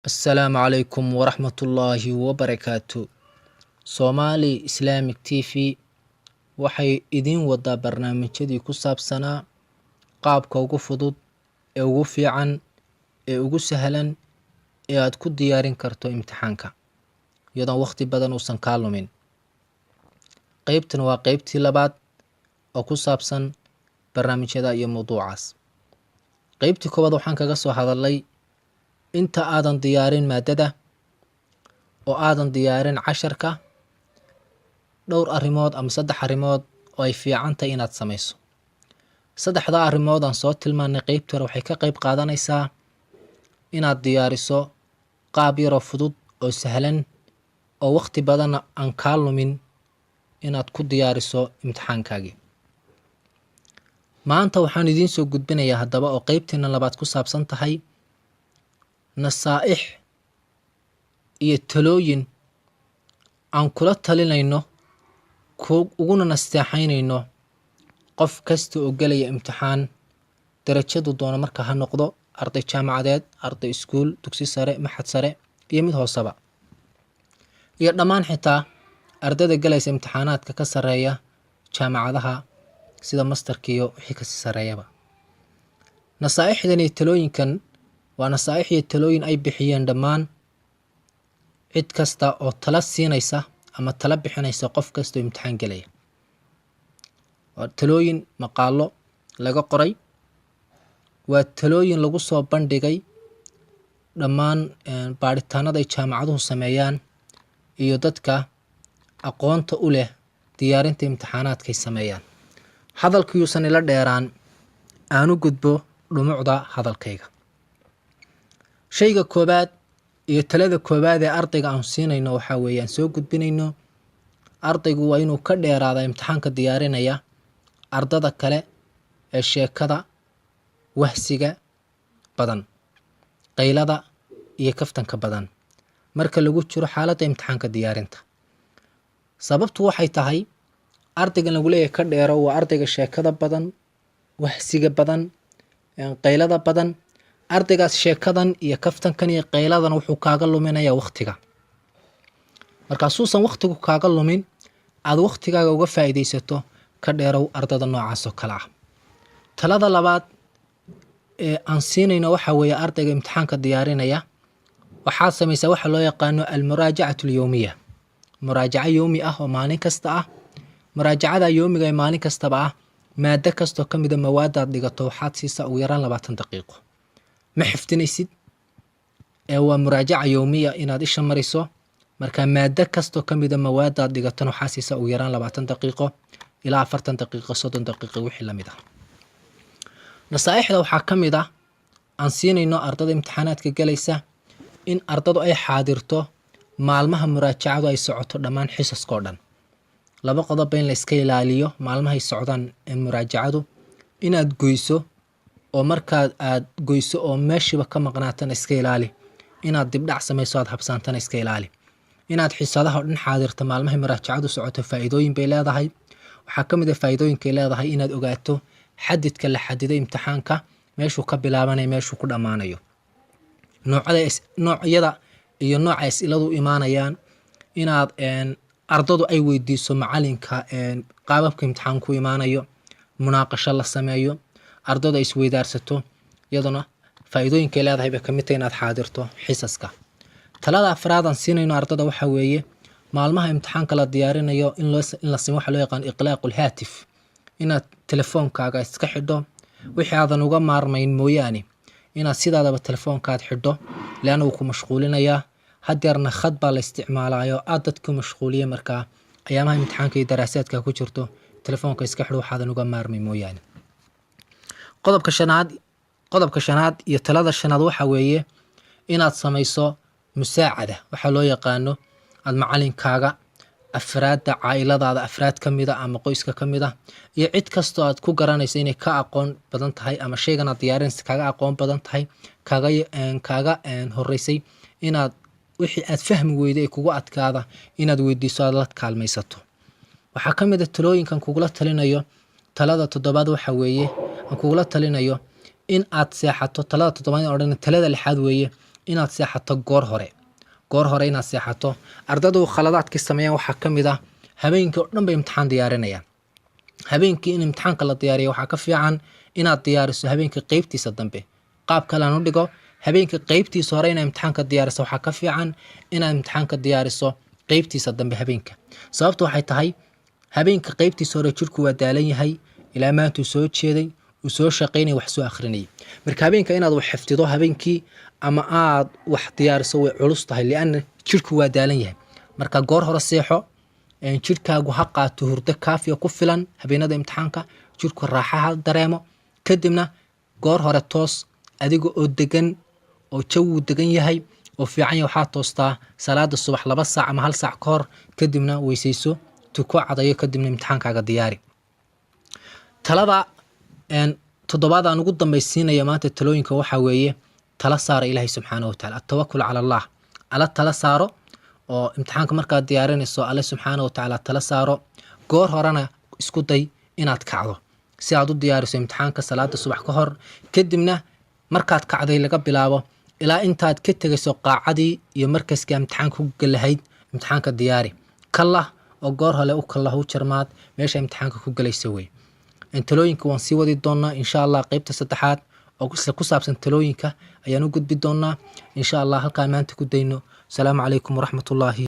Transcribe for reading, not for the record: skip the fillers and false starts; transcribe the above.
Assalaamu calaykum waraxmatullaahi wabarakaatu. Somali Islamic TV waxay idiin wadaa barnaamijyadii ku saabsanaa qaabka ugu fudud ee ugu fiican ee ugu sahlan ee aad ku diyaarin karto imtixaanka, iyadoon waqti badan uusan kaa lumin. Qeybtan waa qeybtii labaad oo ku saabsan barnaamijyada iyo mowduucaas. Qeybtii koowaad waxaan kaga soo hadalnay inta aadan diyaarin maadada oo aadan diyaarin casharka, dhowr arrimood ama saddex arrimood oo ay fiican tahay inaad samayso. Saddexda arrimood aan soo tilmaanay qeybtii hore waxay ka qeyb qaadanaysaa inaad diyaariso qaab yaroo fudud oo sahlan oo waqti badanna aan kaa lumin inaad ku diyaariso imtixaankaagii. Maanta waxaan idiin soo gudbinayaa haddaba, oo qeybteena labaad ku saabsan tahay, nasaa'ix iyo talooyin aan kula talinayno, uguna nasteexaynayno qof kasta oo gelaya imtixaan, darajadu doono marka ha noqdo, arday jaamacadeed, arday iskuul, dugsi sare, machad sare iyo mid hooseba, iyo dhammaan xitaa ardayda galaysa imtixaanaadka ka sareeya jaamacadaha, sida masterka iyo wixii kasii sareeyaba. Nasaa'ixdan iyo talooyinkan waa nasaa'ix iyo talooyin ay bixiyeen dhammaan cid kasta oo tala siinaysa ama tala bixinaysa qof kasta oo imtixaan gelaya. Waa talooyin maqaalo laga qoray, waa talooyin lagu soo bandhigay dhammaan baadhitaanada ay jaamacaduhu sameeyaan iyo dadka aqoonta u leh diyaarinta imtixaanaadkay sameeyaan. Hadalkuyuusan ila dheeraan, aanu gudbo dhumucda hadalkayga. Shayga koobaad iyo talada koobaad ee ardayga aan siinayno waxaa weeye, aan soo gudbinayno, ardaygu waa inuu ka dheeraada imtixaanka diyaarinaya ardada kale ee sheekada, wahsiga badan, qaylada iyo kaftanka badan marka lagu jiro xaaladda imtixaanka diyaarinta. Sababtu waxay tahay, ardaygan lagu leeyahay ka dheero waa ardayga sheekada badan, wahsiga badan, qaylada badan. Ardaygaas sheekadan iyo kaftankan iyo qayladan wuxuu kaaga luminayaa waqtiga. Markaasuusan waqtigu kaaga lumin, aada waqtigaaga uga faa'iidaysato, ka dheerow ardada noocaas oo kale ah. Talada labaad ee aan siinayno waxaa weeye, ardayga imtixaanka diyaarinaya, waxaad samaysaa waxa loo yaqaano almuraajacatu alyowmiya, muraajaco yowmi ah oo maalin kasta ah. Muraajacada yowmiga ee maalin kastaba ah, maado kastoo ka mida mawaadaad dhigato waxaad siisaa ugu yaraan 20 daqiiqo. Ma xifdinaysid ee waa muraajaca yowmiya inaad isha mariso. Marka maado kastoo ka mida mawaadaad dhigatona waxaa siisaa ugu yaraan 20 daqiiqo ilaa 40 daqiiqo, 30 daqiiqo, wixii lamid ah. Nasaa'ixda waxaa ka mid ah aan siinayno ardada imtixaanaadka galaysa in ardadu ay xaadirto maalmaha muraajacadu ay socoto dhammaan xisaskoo dhan. Laba qodoba in la iska ilaaliyo maalmahay socdaan muraajacadu: inaad goyso, oo markaad aad goyso oo meeshiiba ka maqnaatana iska ilaali; inaad dibdhac samayso, aad habsaantana iska ilaali. Inaad xisadaha oo dhan xaadirto maalmahay muraajacadu socoto faa'iidooyin bay leedahay. Waxaa ka mid ah faa'iidooyinkay leedahay inaad ogaato xadidka la xadiday imtixaanka, meeshuu ka bilaabanayo, meeshuu ku dhammaanayo, noocyada noocyada iyo nooca as-iladu u imaanayaan, inaad ardadu ay weydiiso macalinka qaababka imtixaanku u imaanayo, munaaqasho la sameeyo, ardadu ay isweydaarsato. Iyaduna faa'iidooyinkay leedahay bay kamid tahay inaad xaadirto xisaska. Talada afraad aan siinayno ardada waxaa weeye, maalmaha imtixaanka la diyaarinayo in la simo waxa loo yaqaan iqlaaqu lhaatif, inaad telefoonkaaga iska xidho wixii aadan uga maarmayn mooyaane, inaad sidaadaba telefoonkaad xidho, leanna wuu ku mashquulinayaa. Hadeerna khad baa la isticmaalayo aad dadku mashquuliya. Markaa ayaamaha imtixaanka iyo daraasaadka ku jirto, telefoonka iska xidho waxaadan uga maarmay mooyaane. Qodobka shanaad iyo talada shanaad waxa weeye inaad samayso musaacada, waxaa loo yaqaano aad macalinkaaga, afraadda caailadaada afraad ka mida ama qoyska ka mid ah, iyo cid kastoo aad ku garanayso inay ka aqoon badan tahay ama shaygan aad diyaarinaysa kaga aqoon badan tahay, kaaga horeysay, inaad wixii aad fahmi weyday ee kugu adkaada inaad weydiiso, aad la kaalmaysato. Waxaa ka mid a talooyinkan kugula talinayo, talada toddobaad waxa weeye aan kugula talinayo in aad seexato. Talada toddobaad odhan, talada lixaad weeye. Inaad seexato goor hore, goor hore inaad seexato. Ardadu khaladaadkii sameeyaan waxaa ka mid ah habeenkii oo dhan bay imtixaan diyaarinayaan. Habeenkii in imtixaanka la diyaariyo waxaa ka fiican inaad diyaariso habeenka qeybtiisa dambe. Qaab kale aan u dhigo, habeenka qeybtiisa hore inaad imtixaanka diyaariso waxaa ka fiican inaad imtixaanka diyaariso qeybtiisa dambe habeenka. Sababtu waxay tahay, habeenka qeybtiisa hore jirku waa daalan yahay, ilaa maantuu soo jeeday, uu soo shaqaynaya, wax soo akhrinayay. Marka habeenka inaad wax xifdido habeenkii ama aad wax diyaariso way culus tahay, lianna jirku waa daalan yahay. Marka goor hore seexo, jirkaagu ha qaato hurdo kaafiya ku filan. Habeenada imtixaanka jirku raaxaha dareemo. Kadibna goor hore toos, adiga oo degan oo jawigu degan yahay oo fiican yahay. Waxaa toostaa salaada subax 2 saac ama 1 saac ka hor, kadibna weysayso, tuko, cadayo, kadibna imtixaankaaga diyaari. Talada toddobaad aan ugu dambaysiinaya maanta talooyinka waxaa weeye: tala saara Ilaahay subxaanahu watacaala, atawakul cala Allah. Alla tala saaro oo imtixaanka markaad diyaarinayso Alle subxaanahu watacaala tala saaro. Goor horena isku day inaad kacdo si aad u diyaariso imtixaanka salaada subax ka hor. Kadibna markaad kacday laga bilaabo ilaa intaad ka tegayso qaacadii iyo markaska imtixaanka ku galahayd, imtixaanka diyaari. Kallah oo goor hore u kallah, u jarmaad meesha imtixaanka ku galaysa wey. Talooyinka waan sii wadi doonaa insha Allah. Qeybta saddexaad oo isla ku saabsan talooyinka ayaan u gudbi doonaa insha Allah. Halkaan maanta ku dayno. Asalaamu calaykum waraxmatullaahi.